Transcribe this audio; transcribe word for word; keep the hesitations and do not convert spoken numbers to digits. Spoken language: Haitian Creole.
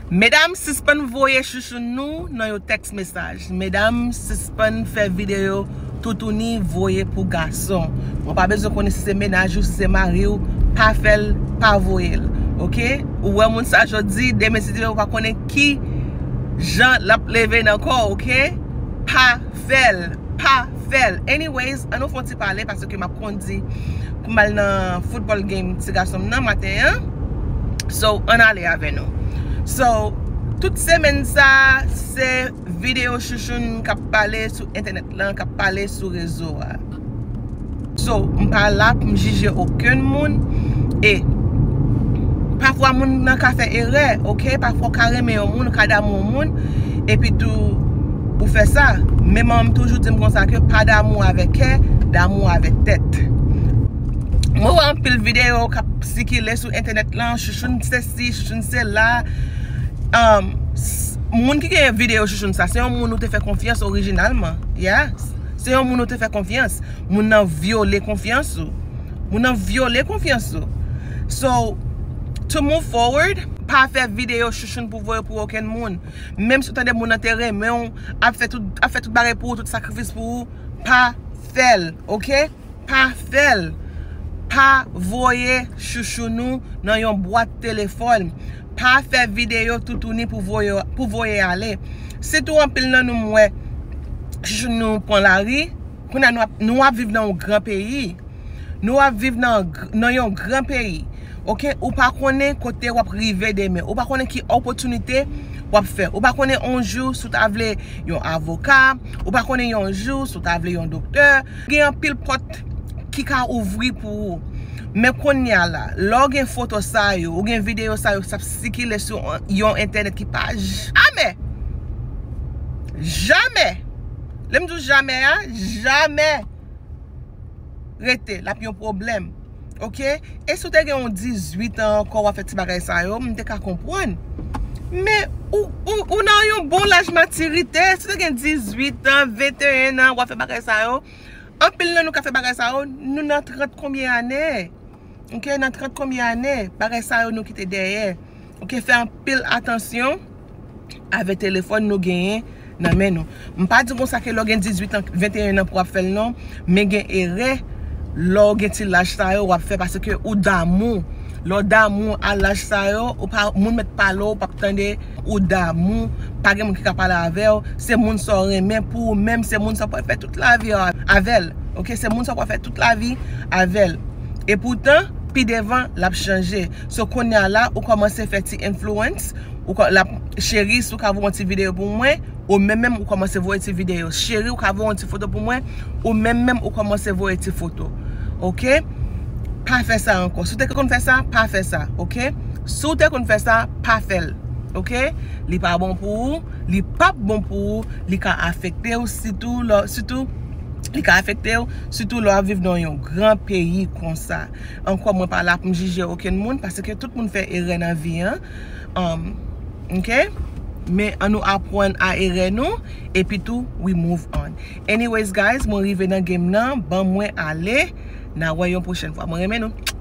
Medam, sispann voye chouchoun nou nan yon tèks mesaj. Medam, sispann fè videyo toutouni voye pou gason. Mwen pa bezwen konnen si se mennaj ou, si se mari w, pa fè l, pa voye l. Oke? Ou wè moun sa jodi, demen si Dye vle ou pa konnen ki jan l ap leve nan kò w, oke? Pa fè l, pa fè l. Anyways, ann nou fè yon ti pale paske m ap kondi pou m al nan football game ti gason m nan maten an. So, ann ale avè nou. So, tout semèn sa, se videyo chouchoun k ap pale sou entènèt lan, k ap pale sou rezo a. So, m pa la pou m jije okenn moun. E pafwa moun nan ka fè erè, oke? Pafwa w ka renmen yon moun, ou ka damou yon moun, epi tou ou fè sa. Men manman m toujou di m konsa ke pa damou avèk kè, damou avèk tèt. Mwen wè anpil videyo k ap sikile sou entènèt lan, chouchoun sesi, chouchoun sela. Um, s- moun ki gen videyo chouchoun sa, se yon moun ou te fè konfyans orijinalman. Yeah. Se yon moun ou te fè konfyans. Moun nan vyole konfyans ou. Moun nan vyole konfyans ou. So, to move forward, pa fè videyo chouchoun pou voye pou okenn moun. Menm si w tande moun nan te renmen w, ap fè tout, ap fè tout bagay pou ou, tout sakrifis pou ou, pa fè l, oke? Pa fè l. Pa voye chouchoun ou nan yon bwat telefòn. Pa fè videyo toutouni pou voye, pou voye ale. Sitou anpil nan nou m wè chouchoun nou pran lari. Kounye a nou ap, nou ap viv nan yon gran peyi. Nou ap viv nan, nan yon gran peyi. Oke, ou pa konnen kote w ap rive demen. Ou pa konnen ki opòtinite w ap fè. Ou pa konnen yon jou si w ta vle yon avoka. Ou pa konnen yon jou si w ta vle yon doktè. Gen anpil pòt ki ka ouvri pou ou. Men kounye a la, lè w gen foto sa yo, ou gen videyo sa yo k ap sikile sou yon entènèt ki pa jamè, jamè, lè m di w jamè a, jamè rete, l ap yon pwoblèm. Oke? E si w te gen yon dizuit an ankò, w ap fè ti bagay sa yo, m te ka konprann. Men, ou, ou, ou nan yon bon laj matirite. Si w te gen dizuit an, venteyen an, w ap fè bagay sa yo. Anpil nan nou ka fè bagay sa yo, nou nan trant konbyen ane? Oke, nan trant konbyen ane, bagay sa yo nou kite dèyè. Oke, fè anpil atansyon avèk telefòn nou genyen nan men nou. M pa di konsa ke lè w gen dizuit an, venteyen an pou w ap fè l non, men gen erè lè w gen ti laj sa yo w ap fè paske ou damou. Lè w damou a laj sa yo, ou pa, moun mèt pale w, ou p ap tande, ou damou, pa gen moun ki ka pale avè w, se moun sa w renmen pou ou menm, se moun sa w pral fè tout lavi a avè l. Oke, se moun sa w pral fè tout lavi avè l. Epoutan, pi devan, l ap chanje. So, kounye a la, ou kòmanse fè ti influence, ou kò-, l ap, cheri, si w ka voye yon ti videyo pou mwen, ou menm menm, ou kòmanse voye ti videyo. Cheri, ou ka voye yon ti foto pou mwen, ou menm menm, ou kòmanse voye ti foto. Oke? Pa fè sa ankò. Si w te konn fè sa, pa fè sa. Oke? Si w te konn fè sa, pa fè l. Oke? Li pa bon pou ou, li p ap bon pou ou, li ka afekte w, sitou lè, sitou, li ka afekte w, sitou lè w ap viv nan yon gran peyi konsa. Ankò, mwen pa la pou m jije okenn moun, paske tout moun fè erè nan vi an. Um, oke? Men ann nou aprann a erè nou, epi tou, we move on. Anyways, guys, mwen rive nan game nan, ban mwen ale, n a wè yon pwochèn fwa. Mwen renmen nou.